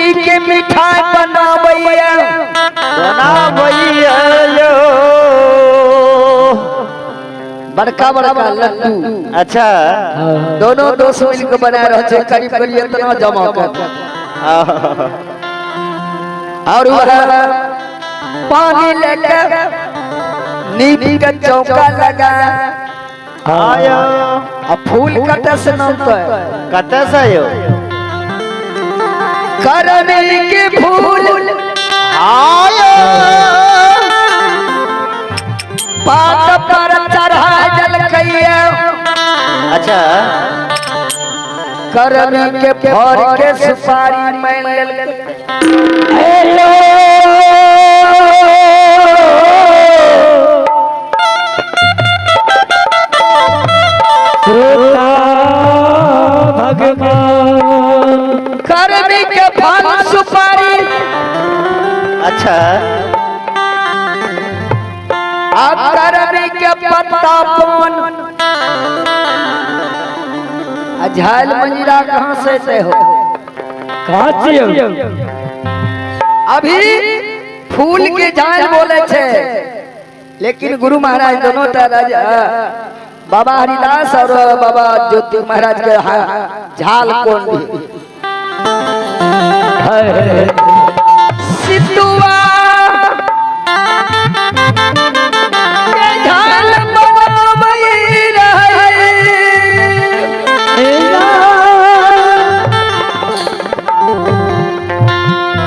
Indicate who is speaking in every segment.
Speaker 1: माटी के मिठाई बनाबैया।
Speaker 2: बनाबैया यो।
Speaker 1: बड़का बड़का लड्डू।
Speaker 2: अच्छा।
Speaker 1: दोनों दोस्त मिलकर बना रहे छे, करीब करीब इतना जमा कर। और वह पानी लेके नीम के चौका लगा
Speaker 2: आयो।
Speaker 1: आ फूल कते से नामते?
Speaker 2: कते से यो?
Speaker 1: करनी के फूल।
Speaker 2: आयो।
Speaker 1: पात पर चढ़ा जलकैया।
Speaker 2: अच्छा।
Speaker 1: करनी के फर के सुपारी मैं लेलकै।
Speaker 3: श्रोता भगवान।
Speaker 1: करनी के फल सुपारी।
Speaker 2: अच्छा।
Speaker 1: आ करनी के पत्ता पान। आ झाल मंजीरा कहाँ से से हो?
Speaker 3: कहाँ से हो?
Speaker 1: अभी फूल के झाल बोले छे, लेकिन गुरु महाराज दोनों राजा बाबा हरिदास और बाबा ज्योति महाराज के झाल कौन भी सितुआ के झाल बनाबै रहै।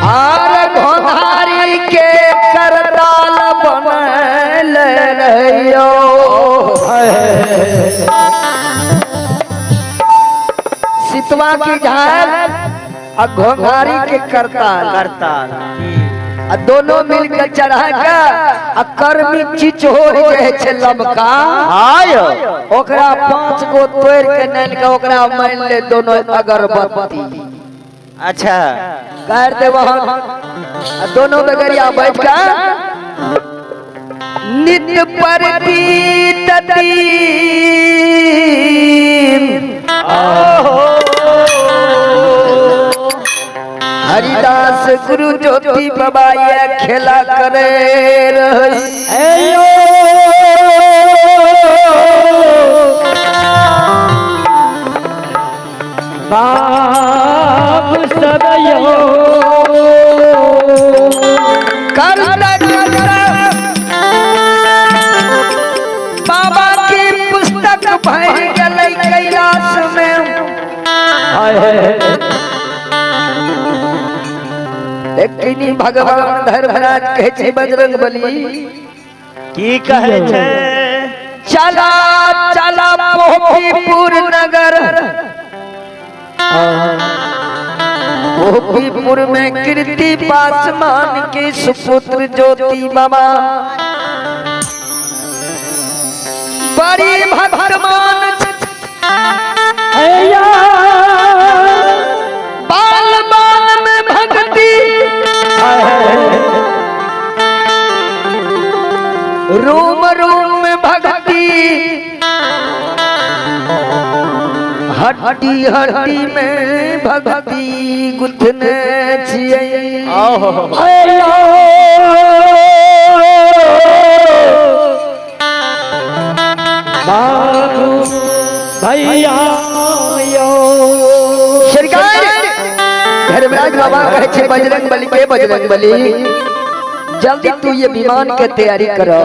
Speaker 1: आर घोंघारी के करताल बनल रहियो। सितवा की झाल और घोंघारी के करताल।
Speaker 2: करताल।
Speaker 1: आ दोनों मिलकर चढ़ा के आ कर्मी चिचोर जे छे लमका।
Speaker 2: आयो।
Speaker 1: ओकरा 5 गो तोड़ के नैन के ओकरा मान ले दोनों अगरबत्ती।
Speaker 2: अच्छा।
Speaker 1: गार दे वहां दोनों बगरिया बैठ के नित पर हरिदास गुरु ज्योति बाबा ये खेला करे रहे।
Speaker 3: बाप सदैयो।
Speaker 1: करता करता बाबा की पुस्तक भर गई कैलाश में। लेकिन भगवान धर्मराज कहे छे बजरंग बली
Speaker 2: की कहे छे?
Speaker 1: चला चला पोपीपुर नगर। पोपीपुर में कीर्ति पासवान के सुपुत्र ज्योति बाबा बड़ी भगवान बाल बाल में भक्ति रूम रूम में भक्ति हड्डी हड्डी में भक्ति गुथने छियै।
Speaker 3: बाबू भैया यो।
Speaker 1: सरकार धर्मराज बाबा कहे छे बजरंग बली के बजरंग बली जल्दी तू ये विमान के तैयारी करो।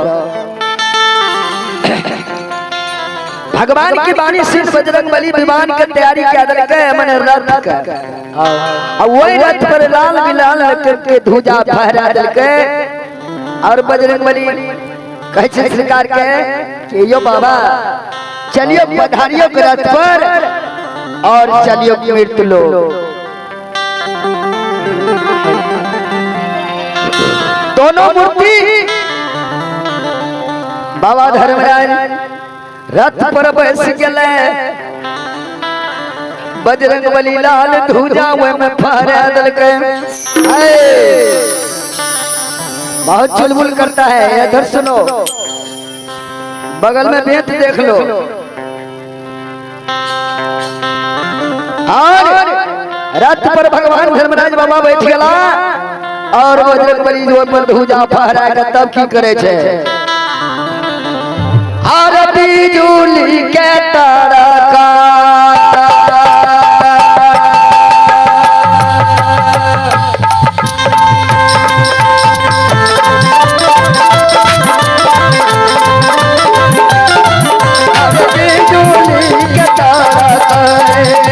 Speaker 1: भगवान की वाणी सुन बजरंग बली विमान के तैयारी क्या के मन रथ का और वही रथ पर लाल बिलाल के ध्वजा फहरा के और बजरंग बली कहे छे सरकार के कि यो बाबा चलियो पधारियो के रथ पर और चलियो मृत्यु लो। दोनों मूर्ति बाबा धर्मराज रथ पर बैस गए। बजरंग बली लाल ध्वजा में फहरा दलके। बहुत चुलबुल करता है। इधर सुनो, बगल में बेत देख लो। और रथ पर भगवान धर्मराज बाबा बैठ गेला और बजरंगबली जो पर ध्वजा फहरा के तब की करे छे आरती जूली के तारका आरती जूली के तारका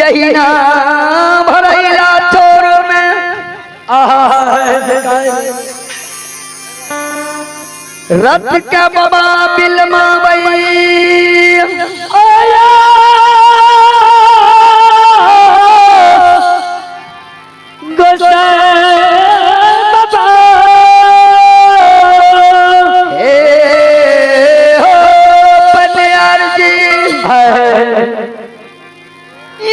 Speaker 1: जहिना भरैला चोर में रथ के बाबा बिलमावई हे हो पनियार जी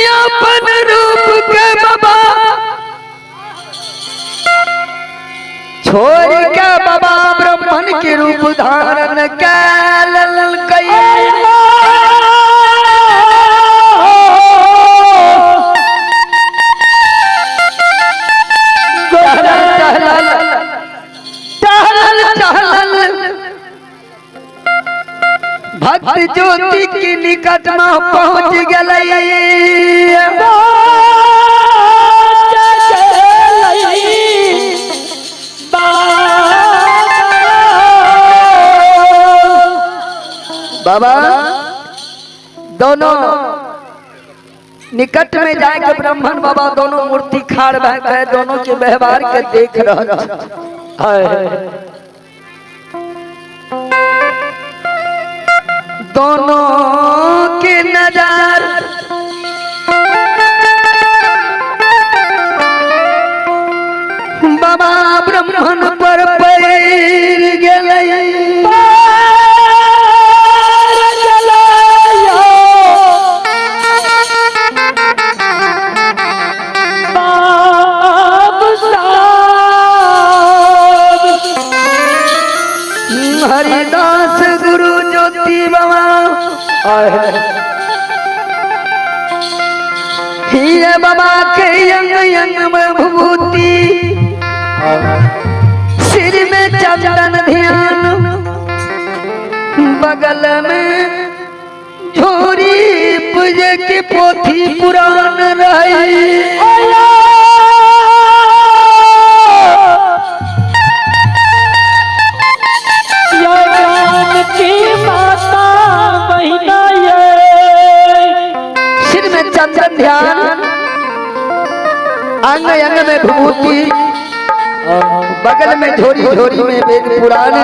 Speaker 1: अपन रूप के बाबा छोड़ के बाबा ब्राह्मण के रूप धारण कैल टहलल टहलल टहलल भक्त ज्योति के निकट में पहुंच गए। बाबा दोनों निकट में जाके ब्राह्मण बाबा दोनों मूर्ति खाड़ भय गए, दोनों के व्यवहार के देख रहे। दोनों के नजर बाबा ब्राह्मण पर पड़ गए। हरिदास गुरु ज्योति बाबा हीरे बाबा के अंग अंग में भूति, सिर में चंदन ध्यान, बगल में झोरी पूजे की पोथी पुराण रही। सिर में चंदन ध्यान, अंग अंग में भूति, बगल में झोरी झोरी में वेद पुराण।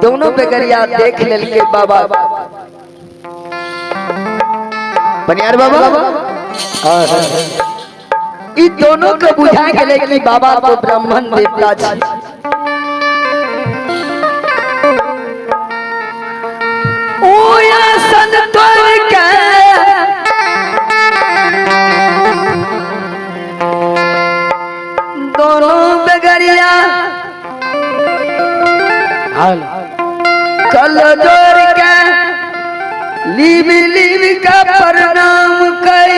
Speaker 1: दोनों बेगरिया देख लेल के बाबा पनियार बाबा ई दोनों के बुझा गेले कि बाबा तो ब्राह्मण देवता छी। ओ आसन तोड़ के दोनों बेगरिया कल जोड़ के लीव लीव का प्रणाम कर।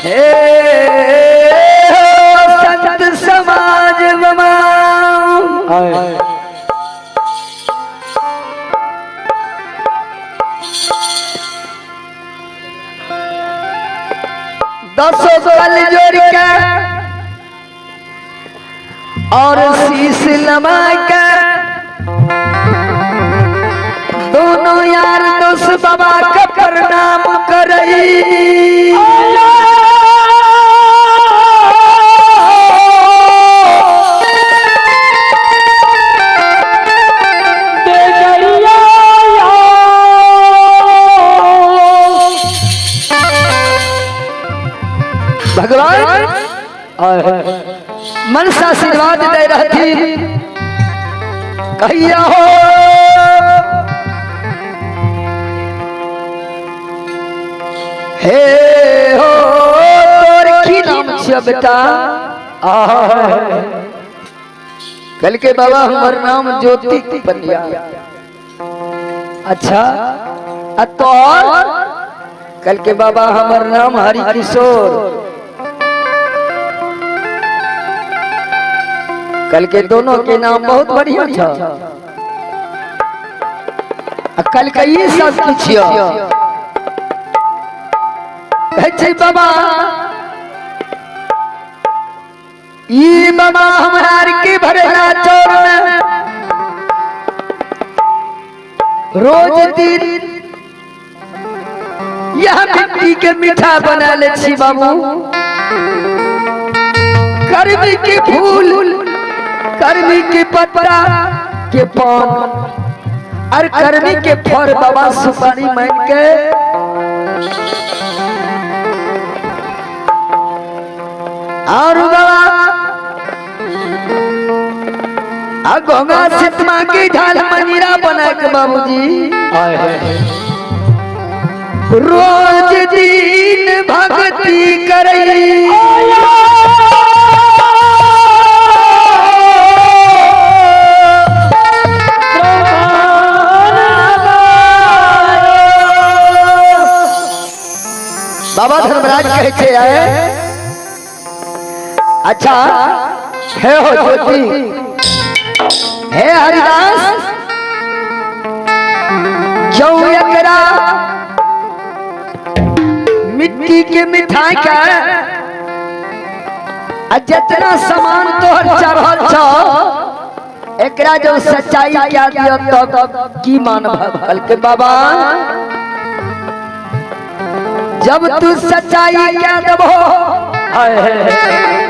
Speaker 1: हे संत समाज बमा दसों कल जोड़ के और शीश लमा के दोनों यार दोस्त बाबा का प्रणाम करई। भगवान मन से आशीर्वाद दे रही कहिया हो हे हो तोर की नाम छियो बेटा? कल के बाबा हमर नाम ज्योति बनिया। अच्छा आ तोर? कल के बाबा हमर नाम हरि किशोर। कल के दोनों के नाम बहुत बढ़िया था। कल के ये सब कुछ। कहै छै बाबा ई बाबा हमरा आर के भरेला चौर में रोज दिन यह मिट्टी के मीठा बना ले छी बाबू। कर्मी के फूल, कर्मी के पत्ता के पान और कर्मी के फर बाबा सुपारी मान के और बाबा आ गंगा सितमा की ढाल मंजीरा बना के बाबूजी
Speaker 3: आय हाय
Speaker 1: रोज दिन भक्ति करई। बाबा धर्मराज कहै छै आए अच्छा हे हो ज्योति हे हरिदास क्यों एकरा मिट्टी के मिठाई के आ जितना सामान तोहर चढ़ल छौ एकरा जब सच्चाई क्या दियो तब की मानब? कहलकै बाबा जब तू सच्चाई क्या देबो
Speaker 3: आय हाय।